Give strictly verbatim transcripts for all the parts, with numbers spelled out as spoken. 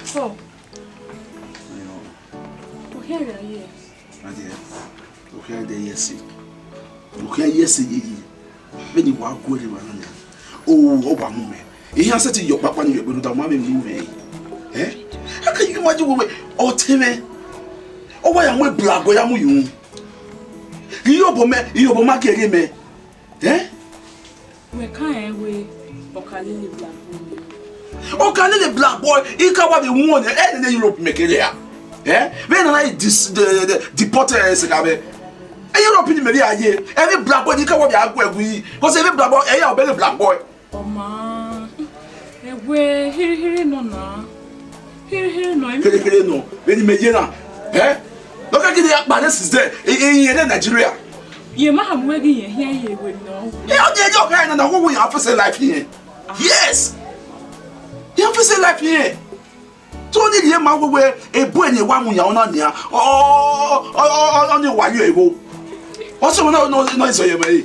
So, okhian ya ye. Adie, okhian de ye si. Okhian ye si ye ye. Vbene wa gu ẹre vba na nia. O, ọ wa mu mẹ. Iran sẹtin ye ọkpakpa ni ye egbe rhunmwuda ma vbe mu mwẹ. Eh? How can you imagine wẹ, wẹ, ọtẹn mwẹ? Ọ wa ya mu black boy ya mu yunmwu. Iyobọ mẹ, iyobọ ma gie mẹ. Eh? Wẹ ka rẹn wẹ ọ ka lele black boy. Ọ ka lele black boy, I ka wa vbe wuọn nẹ, ẹ nene Europe mẹ kere a. Eh? Vbene a na dis-, de-, de-, deport ẹre sẹ ka vbe. E Europe ni mẹ vbe a ye, ẹmwẹ black boy ni ka wa vbe a gu ẹre gui, 'cause ẹmwẹ black boy, ẹ ya obọ ẹre black boy. Ọ ma, ẹwẹ, hirihiri nọ na. Hirihiri nọ, emwi Kherekhere nọ, vbene imẹ ye na. Eh? Nọ ka gele ya kpa rẹ since then, e, e, e, rẹ Nigeria. Ye ma ha mu ẹre ghi yẹn hian ye wẹ nọ. E, ọ ni ẹjọ ka na na wo wo ya face life here. Yes. Ya face life here. To ni rhie ma wẹ wẹ ebo ẹre wa mu yan ọna nian. Ọ, ọ, ọ, ọ, ọ ni wa yo ebo. Ọ sẹ na, na, na, na, so ye me.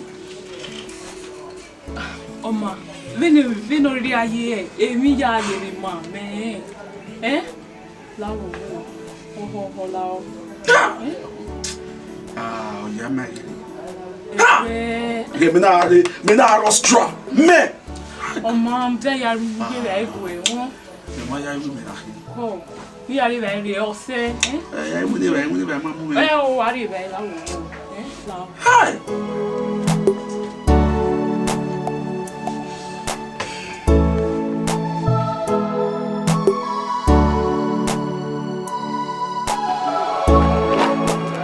Ọ ma, vbene, vbene ọ rhirhi a ye emwi ya ye vbe ma mẹ, eh? La wo, họhọhọ la o. Ah! Eh? Ah, ọ ya ma ye. Ẹgbẹ. Ye me na re, me na rọ stra. Me. Ọ ma, m da ya ru ye vbe ẹguẹ wọn. Ẹ ma ya iwu mẹ na khin. Ọ, ne I ya rri evbare rre, ọ sẹ, eh? Ẹ, ya iwu ne evbare, iwu ne evbare ma mu mwẹ. Ẹ, ọ wa rri evbare la wo, eh, la. Hai!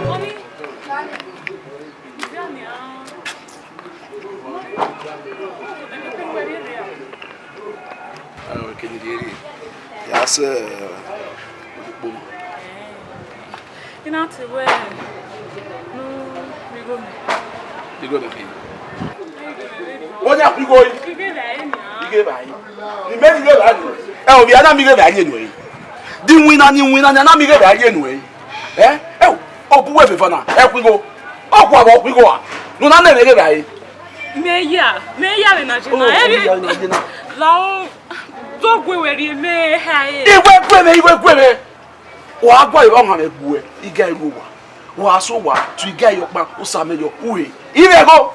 Mommy. Ẹ, kene rhie rhie. Ya sẹ, eh, ukpo. I na te wẹ ne u rhie igho mẹ. Igho mẹ khin. Wẹ ya khu igho yi? Ighe vbe a re nian. Ighe vbe a re. Ni mẹ ni ighe vbe a re. Ẹ, ovbi a na miẹn ighe vbe a re nuẹn. Di winna, ni winna, ni a na miẹn ighe vbe a re nuẹn. Ẹ, ẹ, ọ bu wẹ vbe eva na, ẹ khu igho. Ọ khu avbe ọ khu igho a. Ne u na nẹ mwẹ ighe vbe a re. Mẹ ya, mẹ ya vbe na je na. Oh, ẹ mẹ ya vbe na je na. Lao, do gu wẹ rhie mẹ hae. Iwẹ gu mwẹ, iwẹ gu mwẹ. Wa gua evba ọmwa mwẹ gbuẹ, I gha ru owa. Wa so owa, tu I gha ye ọkpa, osa mẹ yọ, u he. I mwẹ gho.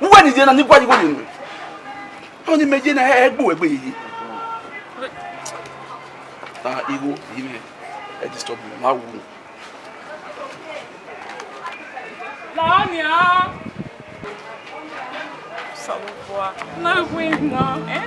Uwẹ ni ye na, ni gua igho ye nuẹn. Ọni mẹ ye na, ẹ, ẹ gbe uwẹ gbe yeye. Ta igho, I mwẹ, ẹ disturb me, ma wu. Lọọ nian. Osanobua, na win na, eh?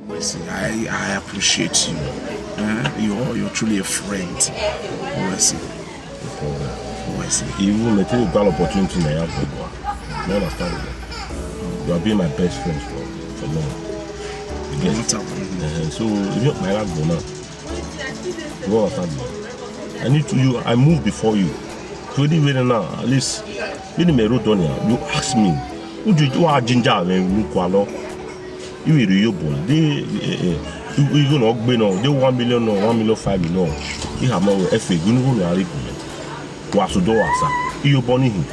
Wesley, I, I appreciate you. Eh? You're, you're truly a friend. Wesley. Wesley. Even me take that opportunity now, you have to go. You understand me? You have been my best friend for, for long. You get? What happened? Eh, so, if you my life go now, you understand me? I need to you. I move before you. So anyway now, at least, when me road down here, you ask me. Would you do a ginger when you call? I vbe rhie iyobọ de, eh, eh, igho ne ọ gbe nọ, de one million nọ, one million five nọ. I khama wẹ, ẹ fe gu ne igho ne a rre gu mẹ. Wa sẹ odọ wa sa, iyobọ ni hin.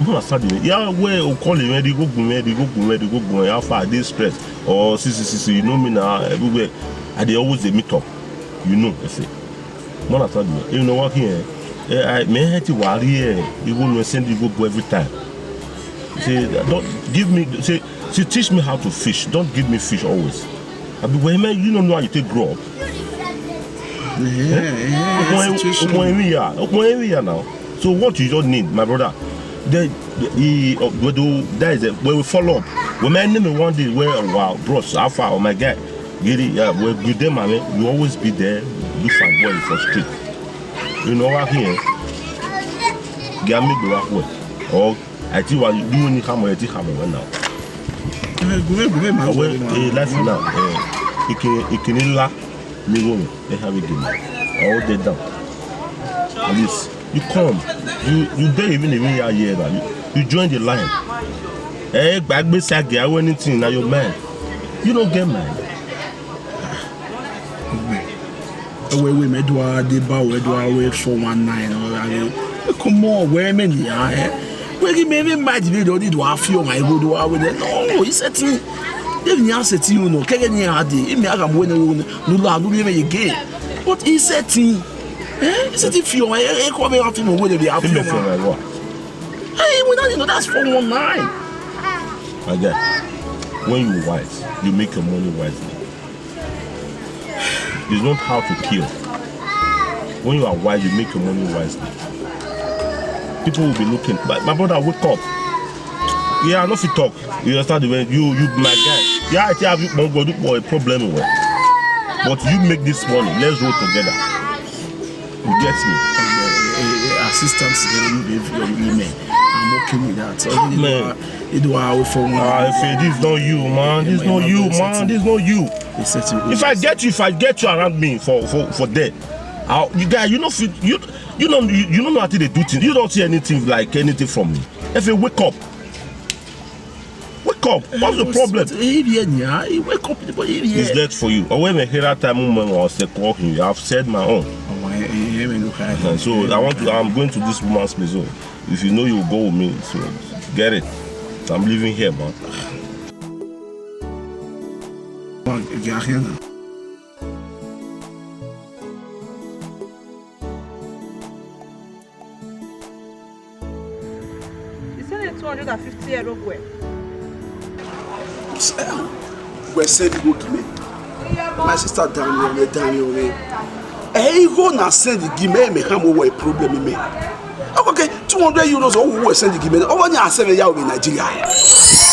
Mọ na sa de, ya wẹ o call mwẹ, rhie igho gu mwẹ, rhie igho gu mwẹ, rhie igho gu mwẹ, how far I dey stress, or see, see, see, see, you know me na, everywhere I dey always dey meet up, you know, ẹ fe. Mọ na sa de, you know what here? Eh, I, me hate wa rhie igho ne send igho gu every time. Say, don't give me, say, say, teach me how to fish. Don't give me fish always. I be, well, man, you don't know how you take grow up. Yeah, yeah, situation. Upon every year, upon every year now. So what you just need, my brother? The, the, he, uh, we do, that is it. We will follow up. We may name one day where, wow, bros, how far, oh my guy. Gidi, yeah, we good there, man. You always be there. Look for boy for street. You know what here? Get me the right way. Or I think what you do when you come, I think I'm aware now. Gu mwẹ, gu mwẹ, ma wẹ, eh, life now, eh, ike, ike ni la, ni wo, eh, have a game. All day down. At least, you come, you, you dey even, even here, here, now. You, you join the line. Eh, gbagbe sage, I want anything, now your man. You don't get mine. Wẹ wẹ mẹ do a deba wẹ do a wẹ four one nine or a wẹ. Come on, wẹ mẹ ni a, eh? Wẹ ghi mẹ vbe ma di vbe do ni do a fi ọmwa igho do a wẹ nẹ. No, he said to me. If ni a said to you no, kẹgẹ ni a de, imi a gha mu wẹ nẹ ro ne, no la, no ri mẹ ye ge. But he said to me, eh? He said to fi ọmwa, eh, eh, come here, a fi mu wẹ nẹ, a fi ọmwa. He said like what? Hey, we don't know, that's four one nine. My guy, when you wise, you make your money wisely. It's not how to kill. When you are wise, you make your money wisely. People will be looking. But my brother, wake up. Yeah, I know if you talk. You understand the way you, you, my guy. Yeah, I tell you, you go do for a problem. But you make this money. Let's roll together. You get me? Eh, eh, eh, assistance, eh, eh, eh, I'm okay with that. So, you know, man. You do our for one. Ah, if it is not you, man, this not you, man, this not you. If I get you, if I get you around me for, for, for there, I'll, you guy, you know, fit- you, you know, you, you don't know how to do things. You don't see anything like anything from me. If you wake up, wake up. What's the problem? He here, yeah. He wake up, but he here. It's late for you. Or when I hear that time, when I was call him, I've said my own. Oh, eh, eh, eh, eh, look at And so I want to. I'm going to this woman's place. So if you know you go with me, so get it. I'm leaving here, man. Man, you get here now. He send two hundred and fifty euro wẹ. Wẹ send go give me. My sister down here, down here. Ẹ igho na send give me, me khama wẹ problem me. Okay, two hundred euros, ọ wẹ send give me. Ọ wẹ ni a send ya wẹ Nigeria.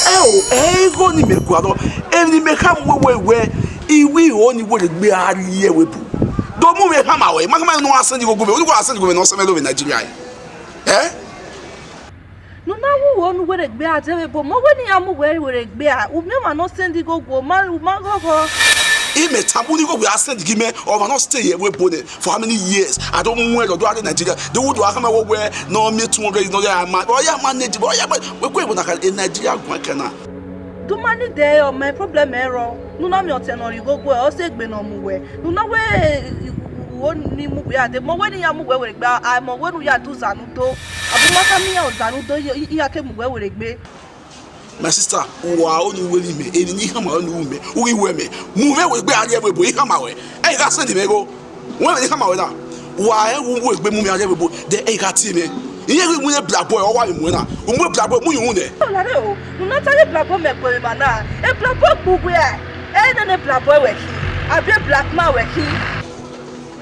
Ẹ o, ẹ igho ni me gualọ. Ẹ ni me khama wẹ wẹ, iwi o ni wẹ gbe a rrie wẹ bu. Do mu mwẹ khama wẹ, ma khama ne a send go give me. Ọ wẹ a send give me, ne ọ send me do wẹ Nigeria. Eh? Ne u na wu uwu ne u wẹ rre gbe a dẹ vbe ebo, mẹ wẹ ne iran mu uwẹ rre gbe a, u miẹn ọmwa ne ọ send igho guẹ, u ma, u ma ghọghọ. Imẹ tama unu igho wẹ a send give me, ọmwa ne ọ stay ye ẹvbo ebo nẹ for how many years? A do mu ẹre, ọ do gha rre Nigeria, de u do gha khama wẹ wẹ ne ọ miẹn two hundred, ne ọ ya ma, ọ ya manage, ọ ya ma, wẹ kue ẹvbo na kha, e Nigeria guan ẹkan na. Do ma ni dẹ ọ, my problem ẹre ọ, ne u na miẹn ọtẹn ne ọ rhie igho guẹ, ọ sẹ egbe ne ọ mu wẹ. Ne u na wẹ, eh, uwu ni mu wẹ a dẹ, mẹ wẹ ne iran mu wẹ rre gbe a, a mẹ wẹ ne u ya du zanu do. A bu ma khama iran ozanu do, iran ke mu wẹ rre gbe. My sister, uwa o ni weri mẹ, eni ni khama wẹ ne u ru mẹ, u ghi wẹ mẹ, mu mwẹ wẹ gbe a rrie ẹvbo ebo, I khama wẹ, ẹ i gha send mwẹ igho. Wẹ mẹ ne I khama wẹ na, uwa ẹ wu wẹ gbe mu mwẹ a rrie ẹvbo ebo, de ẹ i gha tie mwẹ. Iran ghi mu ne black boy, ọ wa vbe mu ẹn na, u mu black boy mu ye uhunmwu nẹ. Ọ lare o, ne u na ta ye black boy mẹ gbe emwa na, e black boy kpu wẹ, ẹ nene black boy wẹ khin, abi black man wẹ khin.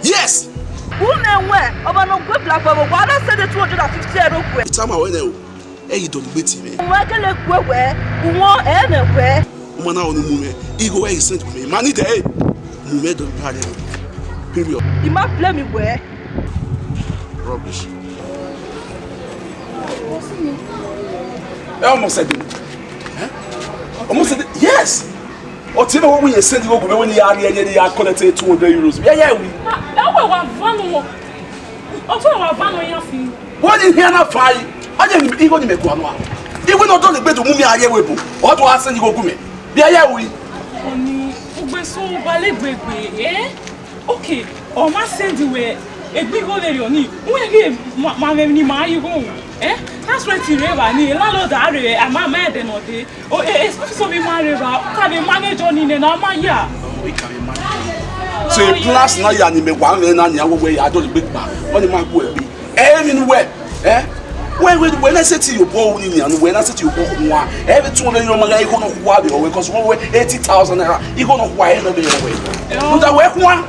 Yes. U mwẹ wẹ, ọmwa ne ọ gu black boy vbe owa, a na send two hundred and fifty euro guẹ. I tama wẹ nẹ o. Ẹ i ghi dọlegbe tie mwẹ. Uwẹ kele gue wẹ, uwẹ ẹ mwẹ wẹ. Ọmwa na ọ ni mu mwẹ, igho ẹ i send gu mwẹ, ma ni dẹ ẹre, mu mwẹ do pay rẹ. Period. I ma blame wẹ. Rubbish. Ẹ ọmọ sẹdẹ. Ẹ? Ọmọ sẹdẹ. Yes. Ọ tie mwẹ wẹ wẹ send igho gu mwẹ wẹ ne I ya rrie ẹre, ne I ya collect two hundred euros. Yeah, yeah, we. Ẹ wẹ wa van nọ. Ọ tọ wa van nọ yan fi. Wẹ ni hian na fa yi, ọ ye igho ni mẹ gualọ a. Iwẹ ne ọ dọlegbe do mu mwẹ a rrie ẹvbo ebo, ọ do gha send igho gu mwẹ. Biẹ ya ru yi. Ọni, ugbesun ubalegbe gbe, eh? Okay, ọ ma send wẹ egbe igho vberriọ ni, wẹ ghe ma, ma mwẹ emwi ne ima ya igho ru, eh? That's why ti rre evba ni, landlord a rre, a ma ma ẹdẹ ne ọ dee. O, e, e, school fees ovbi ima rre evba, u ka vbe manage ọni nẹ, na ọ ma ya. Oh, I can imagine. So, e plans na ya ni mẹ wa mwẹ na ni a wẹ wẹ ya dọlegbe kpa, wẹ ni ma gu ẹre. Ẹ, emwi ne uwẹ, ẹ? Wẹ, wẹ, wẹ na sẹtin ye obọ ru ni nian, wẹ na sẹtin ye obọ khuan. Ẹ vbe two hundred euro ma gha igho nọkhua vbe ọwẹ, 'cause wẹ wẹ eighty thousand naira, igho nọkhua ẹ nọ vbe ọwẹ. Rhunmwuda wẹ khuan.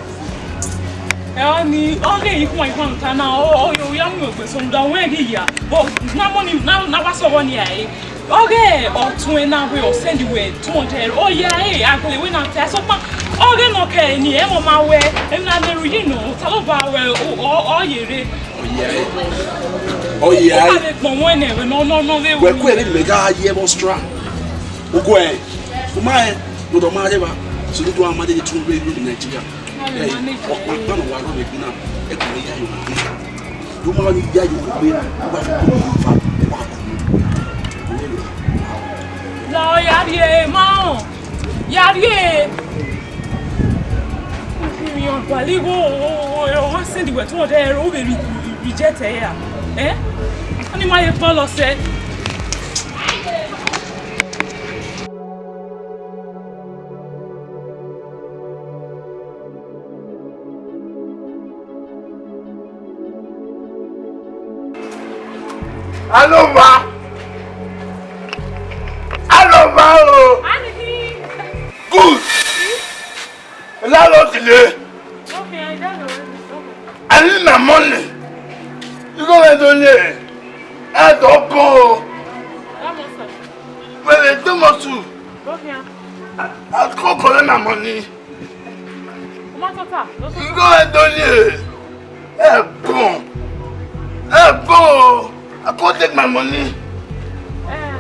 Ẹ, ọni, ọ ghe ikhuan ikhuan ta na, ọ, ọ, ọ ya mu egbe so, rhunmwuda wẹ ghi ya. But na money, na, na wa sọvbọ ni a re. Ọ ghe ọtuẹn na wẹ ọ send wẹ two hundred, ọ ya re, agbele wẹ na ta, sokpan ọ ghe ne ọ kẹ ni, ẹ mọ ma wẹ, emwi na meru yi nọ, Osanobua wẹ, ọ, ọ, ọ ye rre. Ọ ya re. Ọ ya re. Ọ ka vbe gbọn wọn nẹ, nọ, nọ, nọ, vbe wẹ wẹ. Ku ẹre mẹ gha ye ẹmwẹ extra. Ugu ẹ, u ma rẹn, ne ọ dọ ma rre evba, so ne u do a manage two hundred euro ni Nigeria. Ẹ, ọkpa ọkpa ne ọ wa rrọọ vbe egbe na, ẹ kue ya yo vbe egbe. Do ma ni ya yo vbe egbe, u wa fi koko yo fa, u wa ku. La ọ ya rrie ma ọ, ya rrie. Guali igho, ọ wa send wẹ to ọdẹ ẹre, u vbe re reject ẹre ra? Eh? Ọni ma ye kpọlọ sẹ. Alo va. Alo va o. Good. Landlord le. I need my money. You go where don't you? I don't go. Where they do must to. I, I can't collect my money. You go where don't you? Ẹbọn, ẹbọn o, I can't take my money. Eh.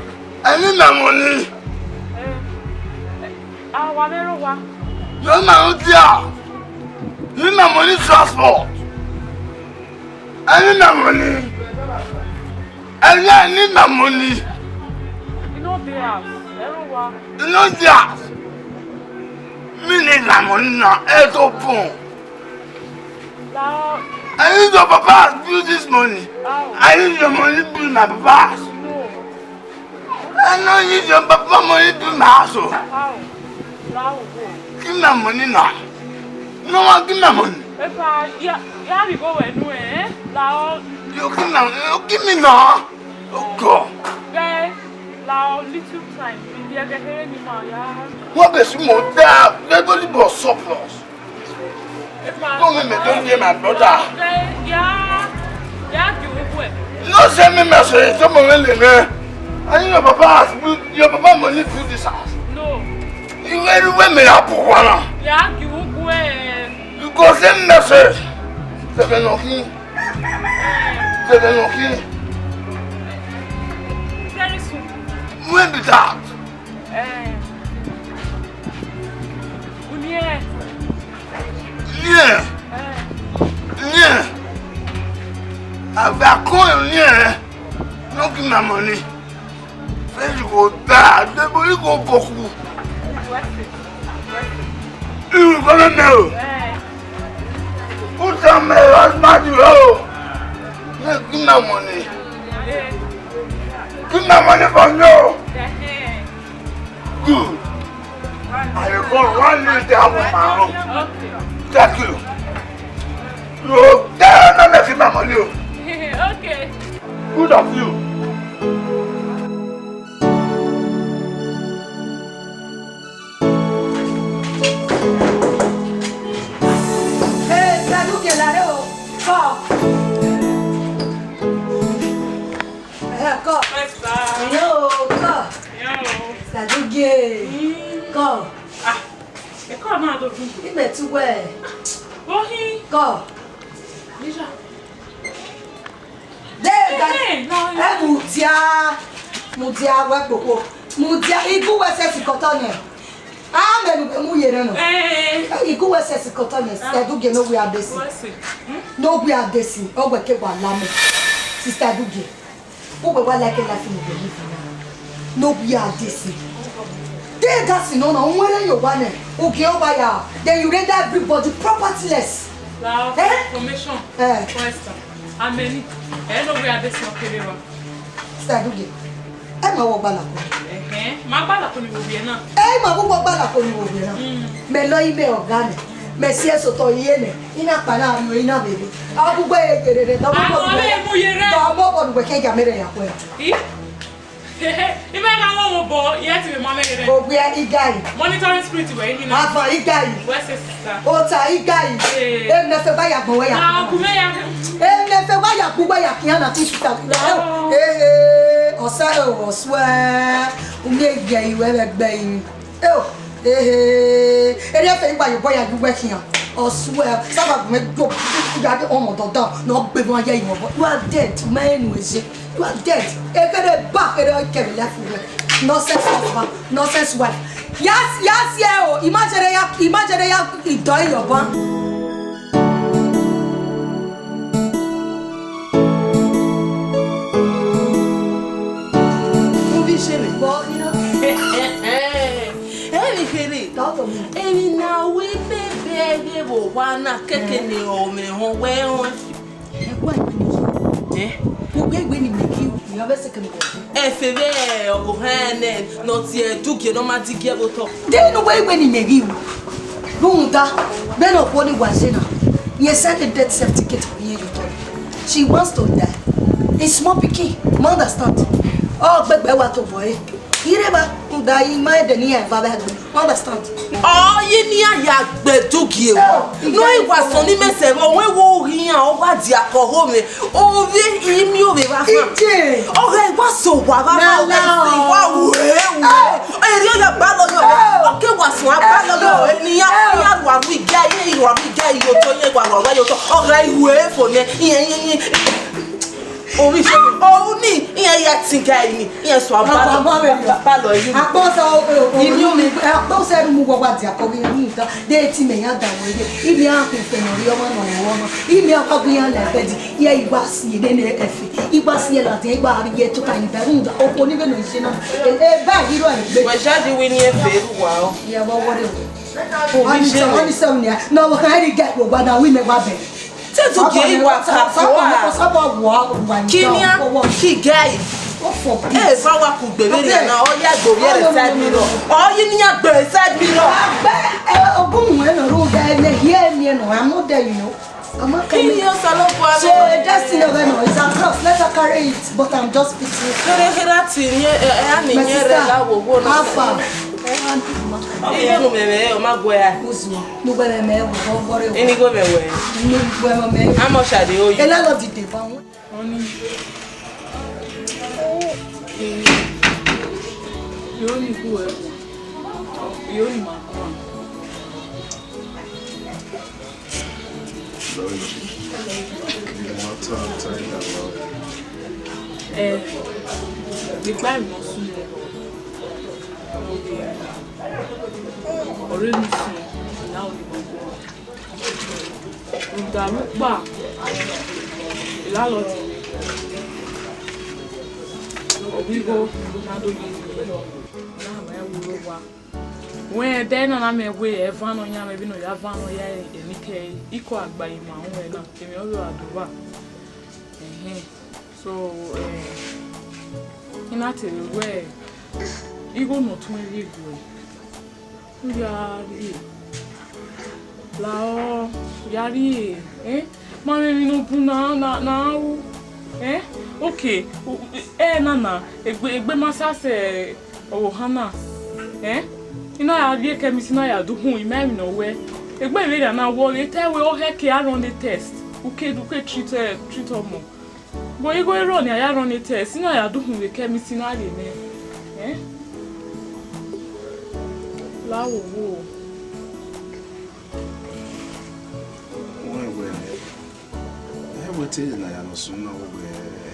I need my money. Eh, eh, ah, wa vbe ro wa. Your money no there. You need my money transport. I need my money. I need, I need my money. You know the house. Ẹ ro wa. You know the house. Me need my money now. Head open. Lao. I need your papa has built this money. How? I need your money build my papa house. No. I no need your papa money build my house o. How? Lao, go. Give my money now. No one give my money. Epa, ya, ya bi go wẹ nu, eh? Lao. You give my, you give me now. Oh God. Guy, lao, little time. Ibi ẹgẹ kherhe ni ma ya. What is more that? Let go the boss surplus. Don't make me don't hear my brother. Ya, ya, ya, gi uwe. No send me message. Come on, let me. I need your papa house. Your papa money build this house. No. You very well may have one. Ya, gi uwe. You go send message. Seven of you. Seven of you. Very soon. When be that? Eh. Unie. Nie. Eh. Nie. Ave akon nie. No give my money. Fẹẹrẹ igho da, debo igho bọkhu. Iru kọmẹ mẹ o. Put on my husband o. Give my money. Give my money for me o. Good. I dey come one minute, I have my own. Thank you. You tell them to give my money o. Okay. Good of you. Hey, Saduke, lare o. Come. Eh, come. Yes, sir. Yo, come. Yo. Saduke. Mm. Come. Ah, ẹ kọ́ náà tó dùn. Ibẹ̀ ti wẹ̀. Ohin. Come. Lisa. Dee, eh, eh, no, no. Ẹ mudia, mudia wẹ kpokpo. Mudia, igu wẹ sẹsi kọtọ nẹ. A mẹ nu mu yere nọ. Eh. Igu wẹ sẹsi kọtọ nẹ. Ah. Sister Dugie, no we are desi. What's it? Hmm? No we are desi. Ọ wẹ ke wa la mẹ. Sister Dugie. Who we wa like life in the live now? No we are desi. Dee, that's no, no. Where you want it? Okay, over here. Then you render everybody propertyless. Now, eh? Information. Eh. Question. Amẹni, ẹ no we are desi ọ kere wa. Sister Dugie, ẹ ma wọ gbalako. Ẹhẹn, ma gbalako ni wo wiẹ na. Ẹ ma wọ gbalako ni wo wiẹ na. Mm. Mẹ lọ ime ọga nẹ, mẹ si ẹsotọ iye nẹ, ina kpa na rio, ina vbe rre. Agbugbe ye gere rẹ, dọmọ bọ nu wẹ, dọmọ bọ nu wẹ kẹ ya mẹ rẹ ya kue. I? Imẹ gha wọn wọn bọ, iran ti vbe ma mẹ ghe rẹ. Ogbia igai. Monitoring spirit wẹ ini na. Avan igai. Wẹ sẹ sister. Ota igai. Ee. Emẹ fe gba ya gbọn wẹ ya. Na gu mẹ ya. Emẹ fe gba ya gbu wẹ ya kian na ti sister. Oh. Ee, ọsẹ o, ọsuẹ. Umi ye iwẹ vbe gbe yi. Eo, ehe, erriọ fe igba ye obọ ya ye uwẹ khian. Ọ suẹ, saba gun mẹ do, ya de ọmọ dandan, ne ọ gbe wan ye imo obọ. You are dead, ma enu eze. You are dead. Ekere ba, ekere ọ kẹre life uwẹ. Nonsense husband, nonsense wife. Yes, yes, yeah, oh, imagine ya, imagine ya, idọ iyọba. Mo fi ṣe mẹ. Bọ, you know. Emwi kherhe. Talk to me. Emwi ne a ru vbe ẹghẹ vbe Wa na keke ne ọ mwẹ họn wẹ họn. Ẹguae wẹ ne, eh? Uwẹ wẹ ne imẹ ghi ru, ne ọ vbe sẹ kẹ ne. Ẹfe vbe ọghe ohẹn nẹ, ne ọ tie dugie ne ọ ma digie vbe otọ. De ne uwẹ wẹ ne imẹ ghi ru? Rhunmwuda, vbene okhuo ni wa je na, rẹn send death certificate vbe irẹn ye otọ. She wants to die. It's small pikin, ma understand. Ọ gbẹgbẹ wa tobọ ẹre. Ire ba, rhunmwuda, ima ẹdẹ ne iran eva vbe gbe. Understand? Ọ yi ne iran ya gbe dugie wa. No, i wa sọn ni mẹ sẹ vbe, ọ wẹ wo ghi iran, ọ wa dia kọ ho mwẹ. Ovbi imi ovbe vba fan. Ije. Ọ ghe wa so wa vba fan, ọ ghe so wa wẹ wẹ. Eri ọ ya ba lọ yọ. Ọ ke wa sọn a ba lọ yọ. Ni ya, ya wa ru iga, ye wa ru iga yo to, ye wa ru wa yo to. Ọ ghe wẹ fo nẹ. Iye, iye, iye. Omi se, o ni, iye ya tinga ini, iye so a ba lọ. Ba lọ yi. Akpọ sa o, o, o, Imi omi. Akpọ sa ru mu wa wa dia kọ ghi ni ta. De ti mẹ ya da wẹ ye. Imi a ko fẹ nọ ri ọmọ nọ, ọmọ. Imi a ko ghi ya lẹ bẹdi. Iye igba si ede ne ẹfe. Igba si ela de igba ri ye tota yi da rhunmwuda. Okhuo ni vbe nọ ise na. E, e, ba yi ro egbe. Wẹ ja di wi ni efe ru wa o. Iye vọ wọrẹ o. Ani se, ani se unia. Na wa kha ri ga ro ba na wi mẹ wa bẹ. Te dugie wa ka kua. Kinia, ki gai. God forbid. Eh, fa wa ku gbe vbe na, ọ ya gbe vbe side mirror. Ọ yi ni ya gbe side mirror. Agbe, eh, ogun mu eno ru ga ene hie mi eno, I'm not there, you know. I'm not coming. Kinia, Osalobua. So, eh, destiny of eno is a cross. Let her carry it, but I'm just pity. Kere, kere, ati ni, eh, eh, ani ni re la wo wo na. How far? Iye nu mẹ mẹ, ọ ma gue a. Uzu, nu gbe mẹ mẹ, wo wo re. Ini go mẹ wẹ. Nu gbe mẹ mẹ. How much are they owe you? Ela lọ dide ba wọn. Ọni. Yo ni ku ẹ. Yo ni ma ku. Eh, the time no soon. Ọre mi sunu, now we go. Rhunmwuda rhunmwuda, landlord, ọ ghi igho na do ye, na ma ẹvbo ro owa. Wẹ ẹdẹ na na mẹ wẹ ẹvan nọ yan mwẹ vbene ọ ya van nọ ya emwi kẹre, ikọ agba ima ru ẹre na, emwi ọghe Adowa. Ẹhẹn. So, eh, I na te rre wẹ igho ne ọ tuẹn rhie guẹ, u ya rrie. Lahọ, u ya rrie, eh? Ma mwẹ emwi ne ọ bun na, na, na ru, eh? Okay, u, u, ẹ na na, egbe, egbe ma sa sẹ ọvbokhan na, eh? I na ya rrie chemist na ya do uhunmwu, I ma emwi ne ọ wẹ. Egbe vberriọ na, wẹ ọ ghi ta wẹ ọ hẹ ke a run test, u ke, u ke treat, eh, treat ọmọ. But igho erọ ne a ya run test, I na ya do uhunmwu vbe chemist na rrie nẹ. Eh? La wo wo. Wẹ, wẹ, ẹ wẹ te na ya nọ sunu na wẹ,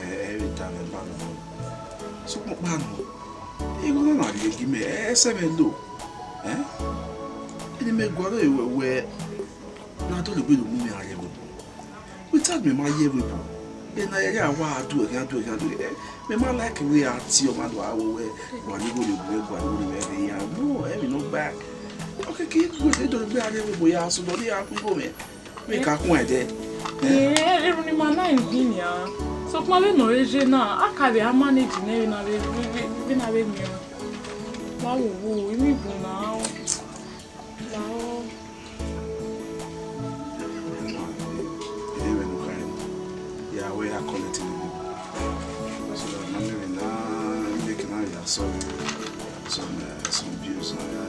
ẹ, ẹ vbe da mwẹ ba nọ. Sokpan kpa nọ, igho na na rhie gi mẹ, ẹ, ẹsẹ mwẹ lo. Eh? Eni mẹ gualọ wẹ, wẹ, na dọlegbe do mu mwẹ gha rrie ẹvbo. Without mẹ ma ye ẹvbo. Ena ya ya wa do ẹghan, do ẹghan, do ẹghan. Mẹ ma like wẹ a tie ọmwa do a wo wẹ, gualọ igho rhie gu mwẹ, gualọ igho rhie mwẹ rhie iran. No, ẹmwẹ nọ gba. Okay, ke igho rhie dọlegbe gha rrie ẹvbo ya so, dọlegbe gha ku igho mwẹ. Vbe ka khuan ẹdẹ. Eh, erhunmwu ne ima na rin ghi nian. Sokpan vbene ọ re ye na, a ka vbe a manage nẹ vbene a vbe, vbe, vbe, vbene a vbe miẹn. Wa wo wo, emwi bun na o. La o. Emwa, eh, eh, vbene u khare. Ya wẹ ya collect money. So, na me na make na ya solve some, uh, some bills na ya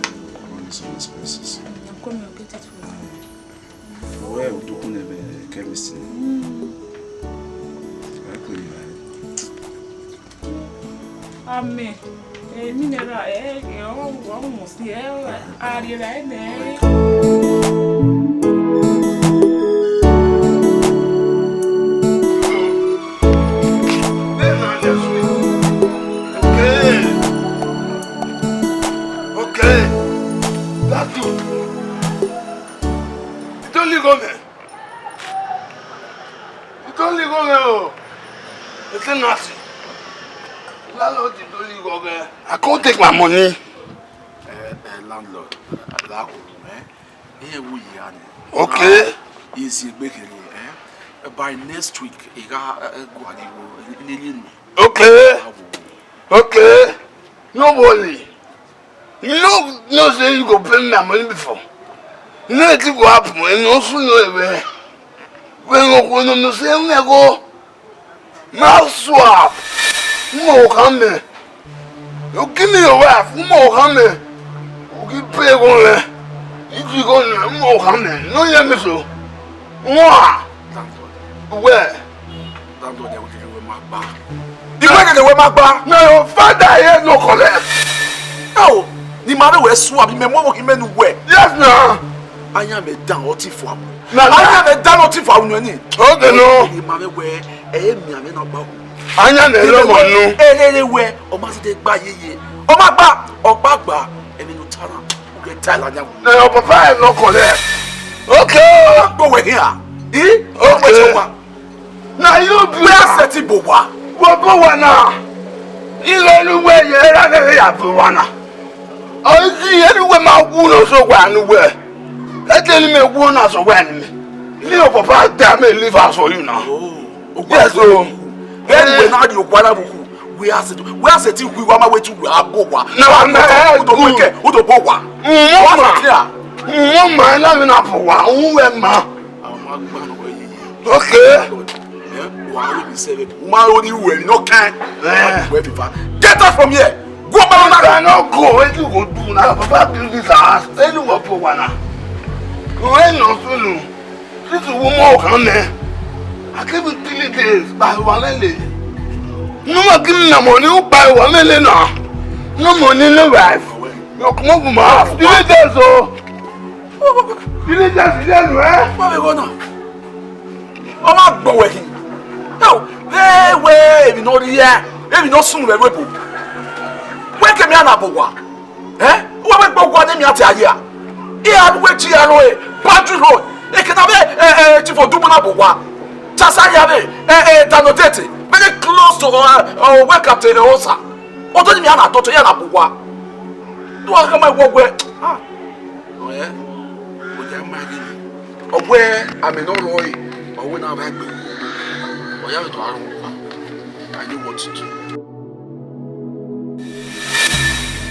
run some expenses. I'm coming, I'll get it for you. Wẹ u do kun nẹ vbe chemist ni? Mm. Ẹ kpe ni ra. Amẹ, eh, mineral, eh, eh, ọ, ọ, ọ, si, eh, a rhie ra nẹ. Okay. Okay. That's good. Don't leave me. I do ligho mwẹ o, ete na si. Landlord do ligho mwẹ. I can't take my money. Eh, eh, landlord, la ko, eh? Iye wu yi a ni. Okay. Yes, egbe kere, eh? By next week, I gha, eh, eh, go and go, eh, ne ye nu. Okay. Okay. No worry. You know, no say you go pay me my money before. You know it go happen, and no soon no way. When you go no, no say, "Ẹ go." Ma suab, u ma okhan mẹ. You give me your wife, u ma okhan mẹ. U ghi pay ẹghọ mwẹ. Iju igho nẹ, u ma okhan mẹ. No hear me so. Wa. Thank God. Where? Thank God, they will give you my back. You went in the way my back. No, your father here no collect. Oh, ni ma be we suab, me mo ki me nu we. Yes, na. Aya mwẹ dan ọtẹn fua. Na, na. Aya mwẹ dan ọtẹn fua unu ni. Okay, no. Ni ma be we, eh, mi ame na gba. Aya mwẹ lo mo nu. Eh, eh, eh, we, ọ ma ti de gba yeye. Ọ ma gba, ọ gba gba, ẹni no tara. U ke ta la nya. Na your papa e no collect. Okay. Go we here. Eh? Okay. Na you be. Where I set it, but what? Wo bo wa na. Ighe ne uwẹ ye, ra ne ya bo wa na. Ọ i si, ẹ ne uwẹ ma wu ne ọ sẹ uwa ne uwẹ. Ẹ te ne imẹ wu na sẹ uwa ne imẹ. Me your papa die, me leave house for you now. Oh, yes, so. Ẹ ne uwẹ na di okwa na buku. Where I set, where I set it, we wa ma wẹ tu wa bo wa. Na wa mẹ, u do wẹ kẹ, u do bo wa. Mm, wa ma. Wa ma, na me na bo wa, u wẹ ma. Okay. Eh, wa ro mi sẹ vbe, u ma ro ni ruẹ emwi nọ kan. Eh. Wa ruẹ fifa. Get out from here. Go back. I no go. Wetin you go do now? Papa build this house. Ẹ ne uwẹ bo wa na. Uwẹ nọ sunu. This woman can me. I gave you three days, but one lele. No one give me no money, you buy one lele now. No money, no wife. You come up with my house. Three days, oh. Three days, you know, eh? Where we go now? Ọ ma gbọ wẹ hin. Yo, we, we, emwi nọ rhie, emwi nọ sunu vbe ẹvbo ebo. Wẹ kẹ mẹ a na bo wa. Eh? Wẹ wẹ gbọ wa ne mia te a ye a. I a wẹ ji aro e, boundary road. E ke na vbe, eh, eh, ti fo dubu na bo wa. Chasa ya vbe, eh, eh, Danodete. Very close to, uh, uh, welcome to the Osa. Odo ni mia na do to ya na bo wa. Do a kama wo gwe. Ah. Ọyẹ, ọ ya ma ghe ni. Ọ wẹ amẹ ne ọ rrọọ ẹre, ọ wẹ na vbe gbe. Ọ ya vbe do aro. I know what to do.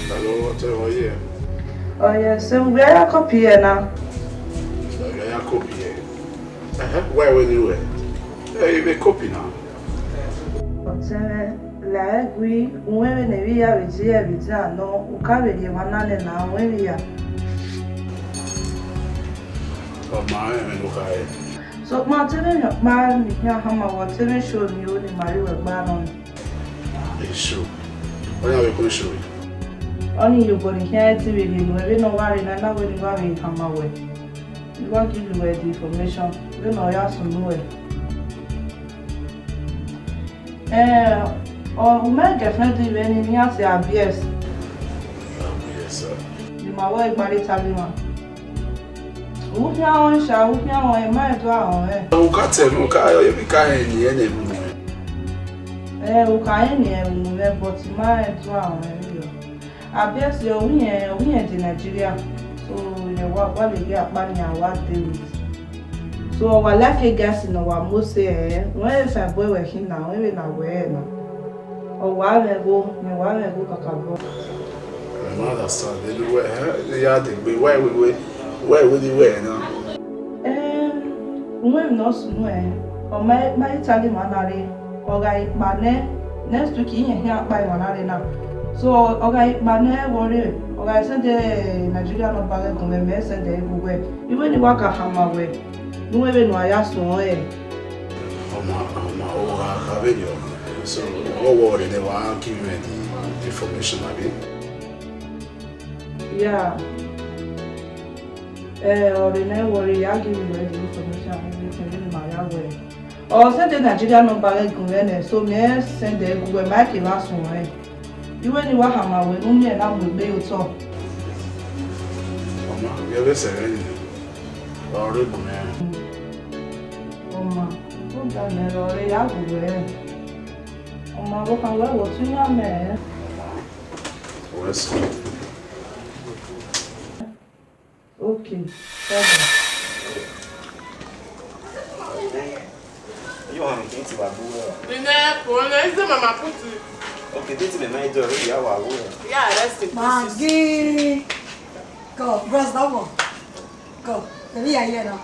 Hello, what are you here? Oh, yes, so we are copy here now. So you are copy here. Uh-huh. Why were you here? Hey, you copy now. Ọtẹn mwẹ, la ẹe gui, uwẹ vbene vbe ya vbe je ẹvbo dia nọ, u ka vbe rhie emwa na nẹ na, uwẹ vbe ya. Ọ ma rẹn ẹmwẹ ne u kha re. Sokpan te vbe emwi ọkpa ne I khian hama wẹ, te vbe show ni ro ne ima rri wẹ gba nọ ni. Show? Ọ yan vbe khin show? Ọnii ye obọ ne I khian te vbe rhie nuẹn vbene ọ gha rre na, na wẹ ne I wa vbe hama wẹ. I wa give you the information, vbene ọ ya sunu ruẹ. Eh, ọ, u mẹ girlfriend vbe ne iran sẹ Abies. Abies, sir. Ne ima wẹ gba rre Itali mwa. U khian ọnrẹn sha, u khian ọnrẹn, ma rẹn do a ọnrẹn. U ka tẹ mwẹ, u ka, emwi ka rẹn ne ẹn ne mu mwẹ. Eh, u ka rẹn ne ẹn mu mwẹ, but ma rẹn do a ọnrẹn vberriọ. Abies, ọ wi rẹn, ọ wi rẹn de Nigeria. So, rẹn wa, wa lele akpa nian wa deal with. So, ọ wa like guys ne ọ wa mu ose ẹre, wẹ e fine boy wẹ khin na, wẹ vbe na wẹ ẹre na. Ọ wa mwẹ ẹghẹ, rẹn wa mwẹ ẹghẹ kakabọ. I don't understand. They do well, eh? They are the way. Why we, we, why we do well now? Em, uwẹ emwi ne ọ sunu ẹn, ọ ma, ma Italy ma na rre, ọ gha kpa nẹ, next week, irẹn khian kpa emwa na rre na. So, ọ gha kpa nẹ vbọ rre, ọ gha send Nigeria number ghẹ gun mwẹ, mẹ send ẹre gu wẹ. Iwẹ ne I wa ka hama wẹ, ne uwẹ vbene a ya suẹn ọnrẹn. Ọ ma, ọ ma, ọ gha kha vberriọ. So, what, what, they never give me the information, abi? Yeah. Eh, ọ rre nẹ, vbọ rre, I a give you the information, everything, vbene ima ya wẹ. Ọ send Nigeria number ghẹ gun mwẹ nẹ, so mẹ send ẹre gu wẹ, ma ke vbe suẹn ọnrẹn. Iwẹ ne I wa hama wẹ ne u miẹn na mu egbe ye otọ. Ọ ma, vbe ọ vbe sẹ ẹre nẹ, ọ rre gu mwẹ. Ọ ma, u da mẹ rẹ ọre ya gu wẹ. Ọ ma, vbe ọ khan wẹ vbe otu iran mẹ. Wẹ sẹ. Okay, bye bye. Yo, I'm going to Abuja. Nene, kone, ise mama kuti. Okay, date me my door, ya wa wo. Yeah, rest in peace. Maggie. Go, bros, that one. Go. Let me hear you now.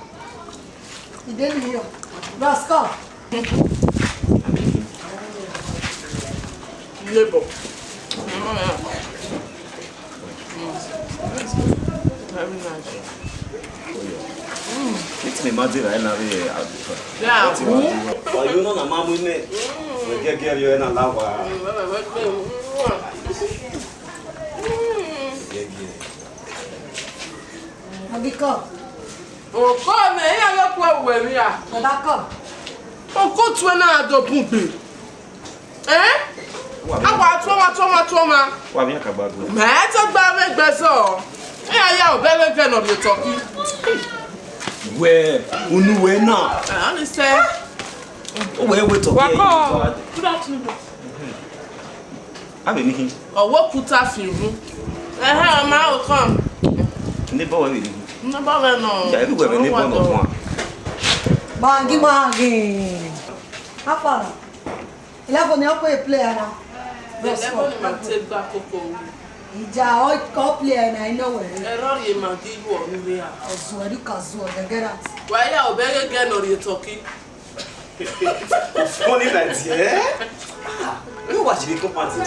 You didn't hear. Bros, go. Neighbor. Mm. Very nice. It's me, Madira, I love it. Yeah. But you know, na mamu ne. We get girl, you na lawa. Mm. Abiko. Oko ne ya yo ku ewe mi a. Abako. Oko tue na do bun gbe. Eh? A wa tuoma, tuoma, tuoma. Wa mi ka gba gbe. Mẹ te gba vbe gbe zọ. Iran ya obẹ vbe gẹ ne ọ rhie Turkey. Wẹ, unu wẹ na. Ẹ, ọ ni sẹ. O wẹ wẹ Turkey. Wa kọ. Good afternoon. A vbe mihin. Ọ wẹ okuta fi ru. Ẹhẹn, ọ ma o kàn. Ne bọ wẹ vbe mihin. Ne bọ wẹ nọ. Ya, everywhere vbe ne bọ nọ fun. Bangi, bangi. How far? Eleven ni ọ kpe play ana. Eleven ni ma te gba koko ru. Ija ọ kọ play ana inọ wẹ. Ẹrọ rhie Maggi yu ọnu vbe a. Ọzuọ, ẹdẹ ka zuọ, they get out. Wa ya obẹ ghe gẹ ne ọ rhie Turkey. Funny like this, eh? Ah, you watch the company.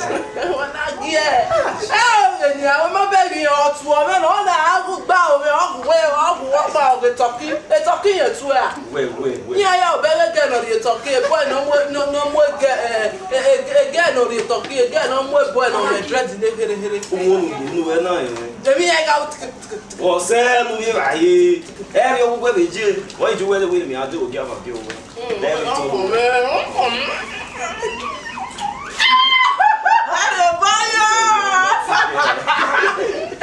Wa na gie. Ẹ o vbe ni, àwọn ọmọ bẹ́ẹ̀ ni ọtún ọmọ náà, ọ na agugba omi, ọgwẹ, ọgwẹ ọgba, ọgwẹ Turkey. E Turkey yẹn tu a. Wait, wait, wait. Iran ya obẹ ghe gẹ ne ọ rhie Turkey, e boy ne ọ mu, ne ọ mu gẹ, eh, eh, eh, gẹ ne ọ rhie Turkey, gẹ ne ọ mu e boy ne ọ rhie dread ne here here. Uwonu, unu wẹ na yẹn. Èmi ya ga. Ọsẹ nu ye ra ye. Ẹ ri ọgwẹ vbe je. Why you wear the way me? I do get my girl. Mm, Very tall. Ẹrì ò bá yọ.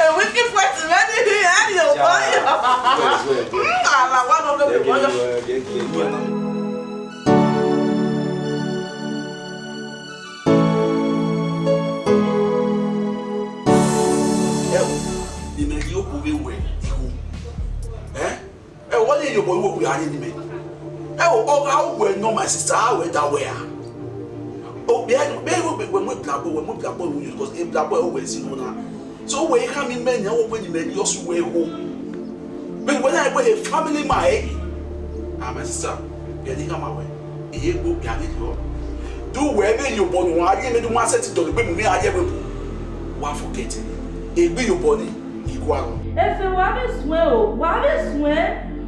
Èwe kí pẹ̀tì mẹ́ni rí ẹrì ò bá yọ. Àlàwà ló ló lè bá yọ. Ẹ wo, ìmẹ̀lì ó kú bí wẹ̀ ìhù. Ẹ́? Ẹ wo, ọ ye yobọ iwo wẹ a rhie ne imẹ. Ẹ wo, ọ gha wẹ nọ, my sister, a wẹ da wẹ a. O, bẹ, bẹ, wẹ, wẹ mu eblabọ, wẹ mu eblabọ ru, because eblabọ ẹre wẹ si nọ na. So, wẹ i khama imẹ nian, wẹ wẹ ne imẹ rhie ọse uwẹ igho. Vbene wẹ na wẹ family ma ẹre. Ah, my sister, bẹ ne I khama wẹ, I ye gbe okpia vberriọ. Do wẹ vbe yobọ ne uwa rhie mẹ, do uwa sẹtin dọlegbe mu mwẹ a ye ẹvbo. Wa forget. Egbe iyobọ nii, I gualọ. Efe, wa vbe suẹn o, wa vbe suẹn.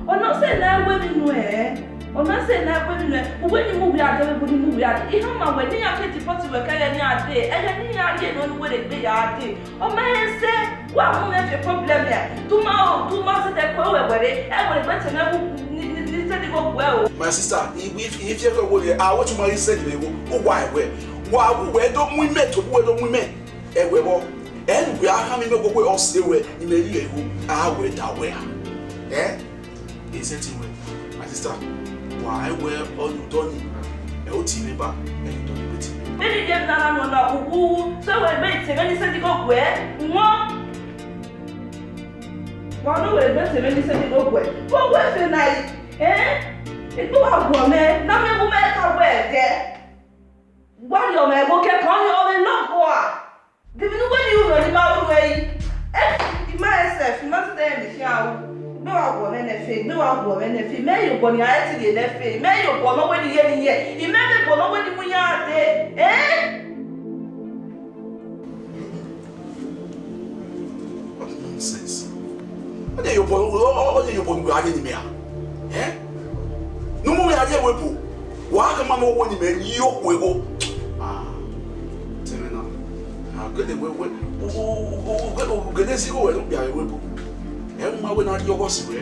Ọ na sẹ ne a ru emwi nuẹn. Ọ na sẹ ne a ru emwi nuẹn. Uwẹ ni mu wẹ a dee, vbe bu ni mu wẹ a dee. I khama wẹ ne iran ke deport wẹ ke ẹghẹ ne iran dee, ẹghẹ ne iran rhie nọ ne uwẹ rhe gbe ya dee. Ọ ma he sẹ, wa mu mwẹ fi problem ya. Tu ma o, tu ma sẹ te kue wẹ wẹ re. Ẹ wẹ gbe te mwẹ wu ni, ni, ni sẹ ni go kue o. My sister, I, I, I fear for you. I want to marry send me go. Why wẹ? Wa wu wẹ do mu imẹ to, wẹ do mu imẹ. Ẹwẹ vbọ, ẹ ne uwẹ a khama imẹ wẹ ọse ruẹ, imẹ rhie igho, a wẹ da wẹ a. Ẹ? Ẹ sẹtin wẹ, my sister, wa ẹ wẹ ọyundọ ni, ẹ o tie mwẹ ba, ẹ ne dọlegbe tie mwẹ. Vbene I ye na na nọ na uwu, so wẹ gbe tie mwẹ ni sẹ ni go guẹ, wọn. Wa ne wẹ gbe tie mwẹ ni sẹ ni go guẹ. Go guẹ fe na yi, ẹ? Egbe wa guọ mwẹ, na mwẹ wu mwẹ ka wẹ ẹdẹ. Gualọ mwẹ ẹvbo kẹkan ni ọ vbe lọghọ a. Giving uwẹ ni unu ni ma ru ẹre. Eh, I ma ẹsẹ, I ma sẹ ẹmwẹ khian ru. Gbe wa guọ mwẹ nẹ fe, gbe wa guọ mwẹ nẹ fe. Mẹ ye obọ ni a ti ye nẹ fe. Mẹ ye obọ ne ọ wẹ ni ye ni ye. I mẹ vbe obọ ne ọ wẹ ni mu iran dee. Eh? What nonsense. Ọ ye obọ, ọ, ọ, ọ ye obọ ne a ye ni mẹ a? Eh? Ne u mu mwẹ a ye ẹvbo ebo. Wa khama mwẹ wẹ ne imẹ rhie okhuo igho. Ah, tẹmwẹ na. Ah, gele wẹ, wẹ, u, u, u, u, u, u, gele zẹ igho wẹ ne okpia vbe ẹvbo ebo. Ẹ ma wẹ ne a rhie ọghọ si wẹ.